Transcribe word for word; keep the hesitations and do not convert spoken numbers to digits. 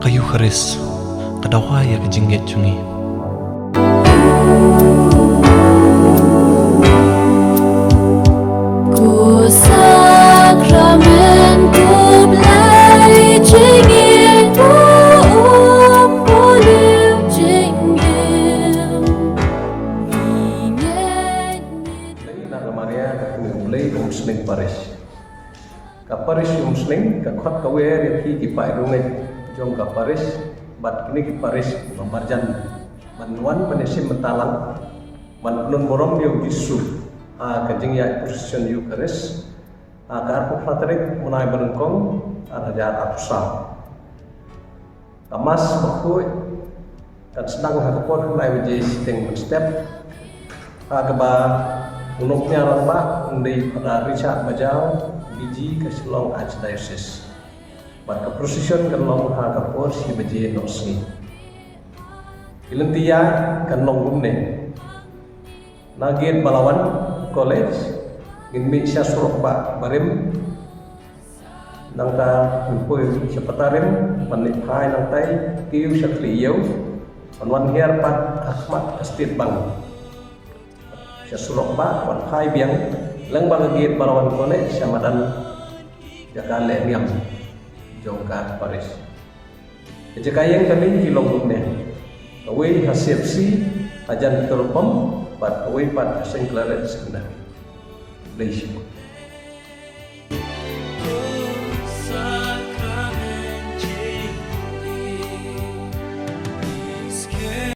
Ka Ïukharist ka dawa ïa ka jingngeit jong ngi. Ka Parish Umsning ka khot kawei ïa ki ki paid riewngeit jong ka parish bad kine ki parish ba marjan ban wan ban ïashim bynta lang ban kynmaw burom ïa u Jisu ha ka jingïaid procession Ïukharist ha ka arphew phra tarik mynai ba nyngkong ar hajar arphew saw. Ka Mass bakhuid kan sdang ha ka por khyndai baje shiteng mynstep ha kaba u nongpynïaid rangbah un dei Phadar Richard Bajau, B G ka Shillong Archdiocese. Bad ka procession kan long ha ka por shi baje noh sngi. Ki lynti ïaid kan long kumne. Na gate ba la wan college ngin mih sha surok bah barim. Nangta ngin poi sha pata rim ban leit phai nangtai kiew sha khlieh ïew ban wan hiar pat ha khmat ka State Bank. Sha surok bah wan phai biang lyngba ka gate ba la wan college sha madan jaka leh niam jong ka parish. Ka jaka ïeng kane ki long kumne. Kawei ha C F C hajan petrol pump bad kawei pat ha Saint Claret Secondary. Khublei shibun.